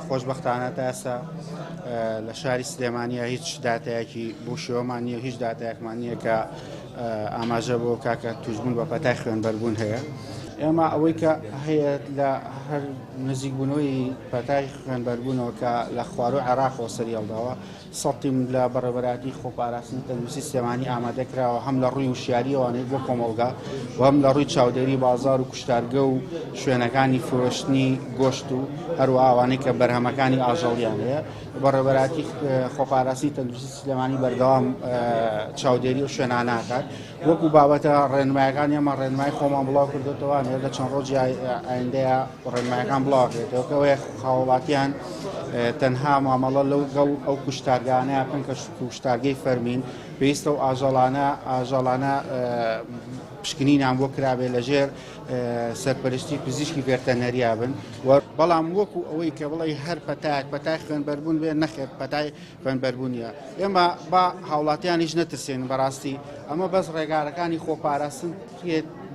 خۆشبەختانە تا ئێستا لە شاری سلێمانیا هیچ داتایەکی بۆ شێوەمان نییە هیچ داتایەکمان نییە کە ئاماژە بۆ کاکە توشبوون بە پەتای خوێنبەربوون هەیە. ئێمە ئەوەی کە هەیە لە هەر نزیکبوونەوەی پەتای خوێنبەربوونەوە کە لە خواروو عێراقەوە سەری هەڵداوە سەد تیم لە بەڕێوەبەرایەتی خۆپاراستنی تەندروستی سلێمانی ئامادە کراوە هەم لە ڕووی وشیارییەوانەی بۆ کۆمەڵگا و هەم لە ڕووی چاودێری بازار و کوشتارگە و شوێنەکانی فرۆشتنی گۆشت و هەروەها ئەوانەی کە بەرهەمەکانی ئاژەڵیان هەیە بەڕێوەبەرایەتی خۆپاراستنی تەندروستی سلێمانی بەردەوام چاودێری و شوێنانە ئەکات. وەکو بابەتە ڕێنمایەکان ئێمە ڕێنمای خۆمان بڵاو کردوتەوە لە چەند ڕۆژی ئایندەیە ڕێنمایەکان بڵاوکرێتەوە کەەوەی هاوڵاتیان تەنها مامەڵە لەو گەڵ ئەو کوشتارگانە بکەن کە کوشتارگەی فەرمین پێویستە و ئاژەڵانە ئاژەڵانە پشکنینیان بۆ کرابێت لەژێر سەرپەرشتی پزیشکی ڤێرتەنەریا بن و بەڵام وەکو ئەوەی کە بڵێ هەر پەتایەک پەتای خوێنبەربوون بێ نەخێر پەتای خوێنبەربوون نییە ئێمە با هاوڵاتیانیش نەترسێن بەڕاستی ئەمە بەس ڕێگارەکانی خۆپاراستن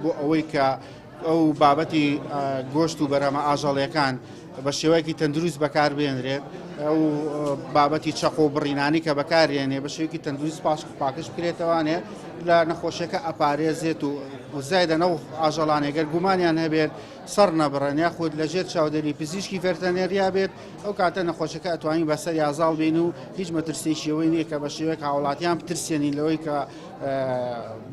بۆ ئەوەی کە ئەو بابەتی گۆشت و بەرهەمە ئاژەڵیەکان بە شێوەیەکی تەندروست بەکاربێنرێت ئەو بابەتی چەقۆ بڕینانی کە بەکارێنێ بە شێوەیەکی تەندروست پاش پاکش بکرێتەوانێ لە نەخۆشیەکە ئەپارێزێت و زایدە نەو ئاژەڵانێ گەر گومانیان هەبێت سەر نەبڕن یاخود لەژێر چاودێری پزیشکی ڤێرتەنێریا بێت ئەو کاتە نەخۆشەکە ئەتوانین بەسەر یازاڵ بین و هیچ مەترسیەکی ئەوەی نییە کە بە شێوەیەک هاوڵاتیان بترسێنین لەوەی کە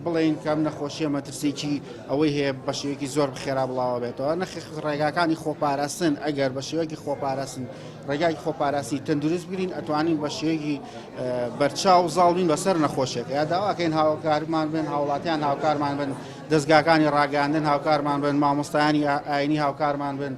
بڵێین کەم نەخۆشیە مەترسیکی ئەوەی هەیە بە شێوەیەکی زۆر خێرا بڵاوە بێتەوە نەخێ ڕێگاکانی خۆپاراستن ئەگەر بە شێوەیەکی خۆپاراستن ڕێگای خۆپاراسی تەندروست بگرین ئەتوانین بە شێوەیەکی بەرچاو زاڵبین بەسەر نەخۆشیەکە یا داواکەین هاوکارمان بن هاوڵاتیان هاوکارمان بن دەستگاکانی ڕاگەاندن هاوکارمان بن مامۆستایانی ئاینی هاوکارمان بن.